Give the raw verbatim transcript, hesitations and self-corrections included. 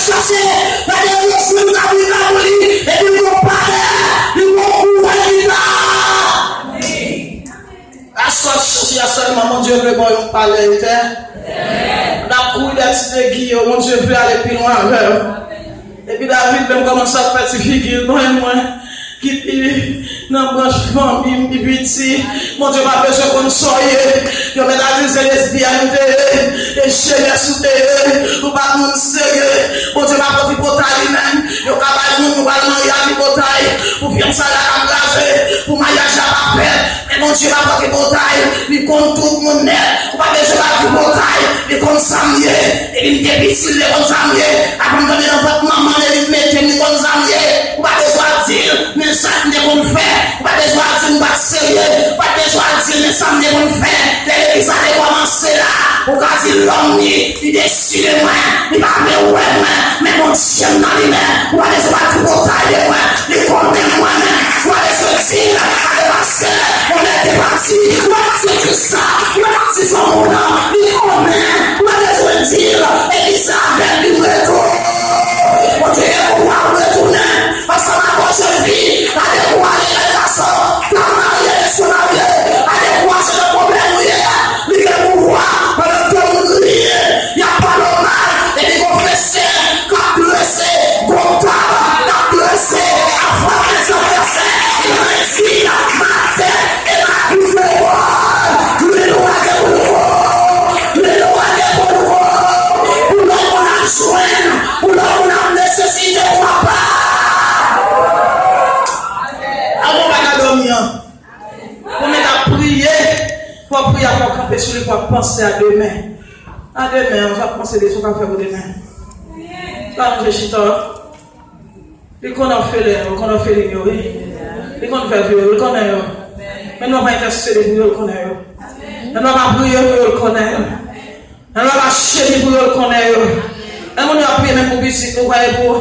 chache, gade yon jwenn kabrit la pou li, epi l gon palè, li gon kouvèt ki ta. Aswè, si aswè, Bondye vle ba w yon palè etè. N ap kouri dèyè ti degi yo, Bondye vle ale pi lwen avè w. Epi David menm kòmanse ap fè ti figi l, mwen, mwen, ki pi nan branch fanmi m, pi piti. Bondye pa bezwen konn sa w ye. Yo mèt al di se lesbyèn ou te ye, e jenès ou te ye, ou pa t moun serye. Bondye pa fè tripotay li menm. Yo ka bay moun, yo pral marye a tripotay. Pou fyansaye a ka kraze, pou maryaj la pa fèt. Men Bondye pa fè tripotay. Li konn tout moun nèt. Ou pa bezwen ba tripotay. Li konn sa m ye. Depi m te piti, li te konn sa m ye. Avan m tonbe nan vant manman m, li mete m, li konn sa m ye. Ou pa bezwen di l, men sa m te konn fè. Ou pa bezwen di m pa t serye. Ou pa bezwen di l, men sa m te konn fè. Lè legliz la te kòmanse la, ou ka di lòm li, li deside mwen, li pa vle wè mwen. Men Bondye m nan li menm, ou pa bezwen ba tripotay de mwen. Li konnen mwen menm. Ou pa bezwen di l, ale pastè, yon lè te pati, ou pa pati Kris la, ou pa pati fanm ou nan, li konnen, ou pa bezwen di l, epi sa avèk li m rete. Bondye gen pouvwa pou retounen, ansanm ak Bondye vi, pa dekouraje jèn gason, pa marye, mesye marye, pa dekouraje nan pwoblèm ou ye a, li gen pouvwa, pandan ke moun kriye, y ap pale w mal, epi gon fese, k ap drese, gon tab, k ap drese, ap frape zanfèsè, nan lespri, maten, e maten, se lekòl, li dwe gen pou nou, li dwe gen pou nou, pou lòt moun ap jwenn, pou lòt moun ap nesesite pou ap ba. Avan w pa ka dòmi an. Ou mèt ap priye, fò w priye, fò w kanpe sou li, fò w panse a demen. A demen, ou ap panse de sa w ka fè pou demen. Pa ranje chita. Li konn òfelen yo, konn òfelin yo, wi. Li konn vèv yo, li konnen yo. Men nou pa entèsede pou yo, li konnen yo. Men nou pa priye pou yo, li konnen yo. Men nou pa chemi pou yo, li konnen yo. Men moun yo ap priye menm pou pitit, nou pa priye pou